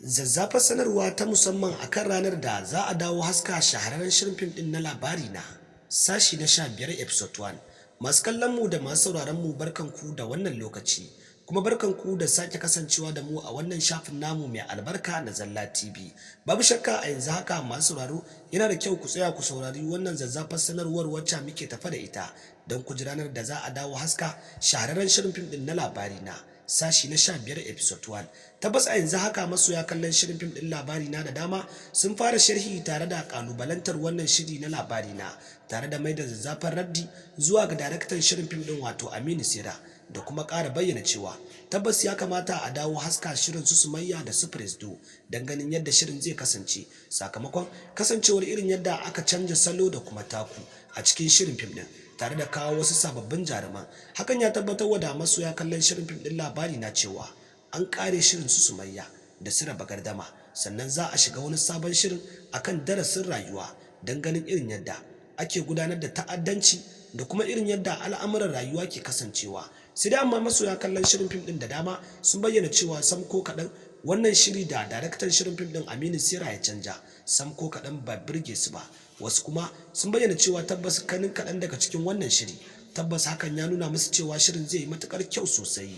Zazzafar sanarwa ta musamman a kan ranar da za a dawo haska shahararren shirin fim ɗin na Labarina, sashi na 15 episode 1. Masu kallon mu da masu sauraron mu, barkanku da wannan lokaci, kuma barkanku da sake kasancewa da mu a wannan shafin namu mai albarka na Zalla TV. Babu shakka, a yanzu haka, masu sauraro, yana da kyau ku tsaya ku saurari wannan zazzafar sanarwar wacce muke tafa da ita don ku ji ranar da za a dawo haska shahararren shirin fim ɗin na Labarina, sashi na 15 episode 1. Tabbas, a yanzu haka masoya kallon shirin fim ɗin Labarina da dama sun fara sharhi tare da kalubalantar wannan shiri na Labarina, tare da mai da zazzafan raddi zuwa ga daraktan shirin fim ɗin, wato Aminu Sera, da kuma ƙara bayyana cewa tabbas ya kamata a dawo haska shirin su Sumayya da su Presdo don ganin yadda shirin zai kasance, sakamakon kasancewar irin yadda aka canja salo da kuma taku a cikin shirin fim ɗin tare da kawo wasu sababbin jaruman. Hakan ya tabbatar wa da masoya kallon shirin fim ɗin Labarina cewa an ƙare shirin su Sumayya da su Raba Gardama, sannan za a shiga wani sabon shirin akan darasin rayuwa don ganin irin yadda ake gudanar da ta'addanci da kuma irin yadda al'amuran rayuwa ke kasancewa. Sai dai amma masoya kallon shirin fim ɗin da dama sun bayyana cewa sam ko kaɗan wannan shiri da daraktan shirin fim ɗin Aminu Sera ya canja sam ko kaɗan ba birge su ba. Wasu kuma sun bayyana cewa tabbas kanin kaɗan daga cikin wannan shiri, tabbas hakan ya nuna musu cewa shirin zai yi matuƙar kyau sosai.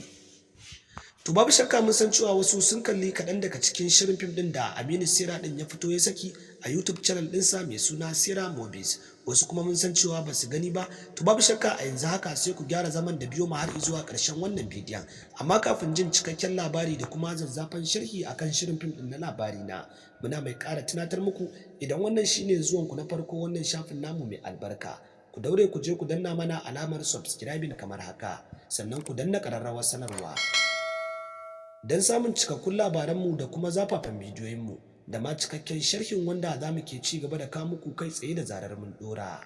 To, babu shakka mun san cewa wasu sun kalli kaɗan daga cikin shirin fim ɗin da Aminu Sera ɗin ya fito ya saki a YouTube channel ɗinsa mai suna Sera Movies, wasu kuma mun san cewa ba su gani ba. To, babu shakka a yanzu haka sai ku gyara zaman da biyo mu har zuwa ƙarshen wannan bidiyon. Amma kafin jin cikakken labari da kuma zazzafan sharhi akan shirin fim ɗin na Labarina, muna mai ƙara tunatar muku, idan wannan shine zuwanku na farko wannan shafin namu mai albarka, ku daure ku je ku danna mana alamar subscribing kamar haka, sannan ku danna ƙararrawar sanarwa don samun cikakkun labaranmu da kuma zafafan bidiyoyinmu da ma cikakken sharhin wanda za mu ke ci gaba da kawo muku kai tsaye da zarar mun dora.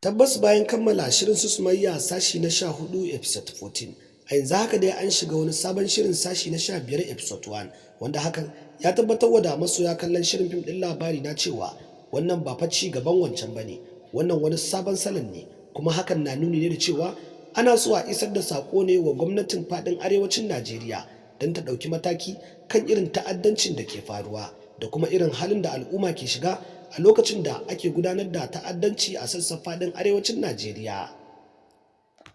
Tabbas, bayan kammala shirin su Sumayya sashi na 14 episode 14, a yanzu haka dai an shiga wani sabon shirin, sashi na 15 episode 1, wanda hakan ya tabbatar wa da masoya kallon shirin fim ɗin Labarina cewa wannan ba fa ci gaban wancan ba ne, wannan wani sabon salon ne. Kuma hakan na nuni ne da cewa ana so a isar da saƙo ne wa gwamnatin faɗin arewacin Najeriya don ta ɗauki mataki kan irin ta'addancin da ke faruwa da kuma irin halin da al'umma ke shiga a lokacin da ake gudanar da ta'addanci a sassan faɗin arewacin Najeriya.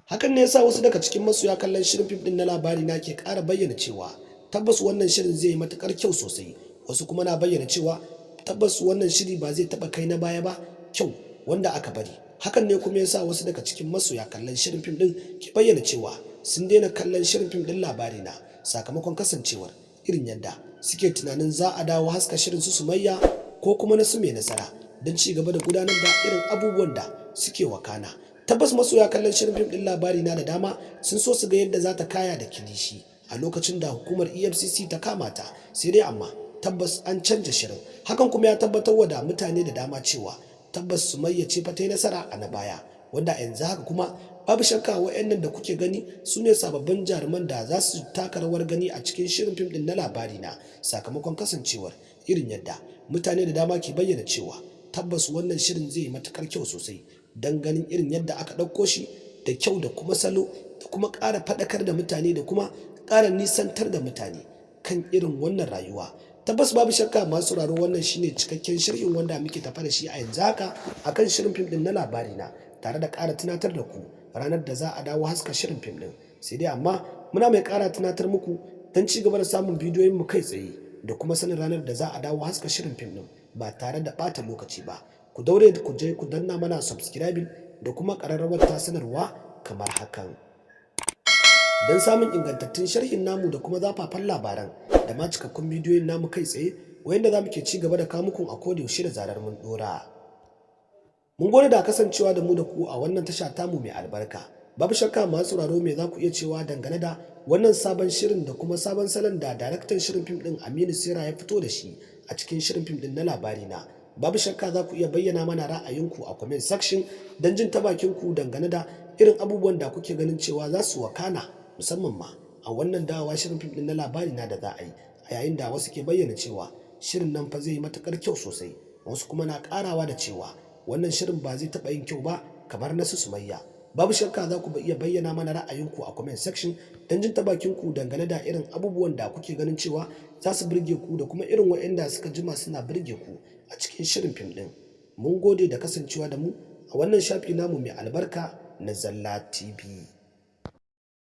Hakan ne yasa wasu daga cikin masoya kallon shirin fim ɗin na Labarina ke ƙara bayyana cewa tabbas wannan shirin zai yi matuƙar kyau sosai. Wasu kuma na bayyana cewa tabbas wannan shiri ba zai taɓa kai na baya ba kyau wanda aka bari. Hakan ne kuma yasa wasu daga cikin masoya kallon shirin fim ɗin ke bayyana cewa sun daina kallon shirin fim ɗin Labarina, sakamakon kasancewar irin yadda suke tunanin za a dawo haska shirin su Sumayya ko kuma na su Mai Nasara don ci gaba da gudanar da irin abubuwan da suke wakana. Tabbas, masoya kallon shirin fim ɗin Labarina da dama sun so su ga yadda za ta kaya da Kilishi a lokacin da hukumar EFCC ta kama ta. Sai dai amma tabbas an canja shirin, hakan kuma ya tabbatar wa da mutane da dama cewa tabbas Sumayya ce fa ta yi nasara a na baya, wanda a yanzu haka kuma babu shakka wa'annan da kuke gani su ne sababbin jaruman da za su taka rawar gani a cikin shirin fim din na Labarina, sakamakon kasancewar irin yadda mutane da dama ke bayyana cewa tabbas wannan shirin zai yi matukar kyau sosai don ganin irin yadda aka ɗauko shi da kyau da kuma salo da kuma ƙara faɗakar da mutane da kuma ƙara nisantar da mutane kan irin wannan rayuwa. Tabbas, babu shakka, masu sauraro, wannan shine cikakken sharhin wanda muke tafa da shi a yanzu haka akan shirin fim din na Labarina, tare da ƙara tunatar da ku ranar da za a dawo haska shirin fim din. Sai dai amma muna mai ƙara tunatar muku, don ci gaba da samun bidiyoyin mu kai tsaye da kuma sanin ranar da za a dawo haska shirin fim din ba tare da ɓata lokaci ba, ku daure ku je ku danna mana subscribing da kuma ƙararrawar ta sanarwa kamar hakan don samun ingantattun sharhin namu da kuma zafafan labaran da ma cikakkun bidiyoyin namu kai tsaye wayanda za mu ke ci gaba da kawo muku a koda yaushe da zarar mun dora. Mun gode da kasancewa da mu da ku a wannan tasha tamu mai albarka. Babu shakka, masu sauraro, me za ku iya cewa dangane da wannan sabon shirin da kuma sabon salon da daraktan shirin fim din Aminu Sera ya fito da shi a cikin shirin fim din na Labarina? Babu shakka za ku iya bayyana mana ra'ayinku a comment section don jin ta bakin ku dangane da irin abubuwan da kuke ganin cewa za su wakana, musamman ma a wannan dawowa shirin fim din na Labarina da za a yi, a yayin da wasu ke bayyana cewa shirin nan fa zai yi matukar kyau sosai, wasu kuma na karawa da cewa wannan shirin ba zai taɓa yin kyau ba kamar na su Sumayya. Babu shakka za ku iya bayyana mana ra'ayinku a comment section don jin ta bakin ku dangane da irin abubuwan da kuke ganin cewa za su burge ku da kuma irin waɗanda suka jima suna burge ku a cikin shirin fim ɗin. Mun gode da kasancewa da mu a wannan shafi namu mai albarka na Zalla TV.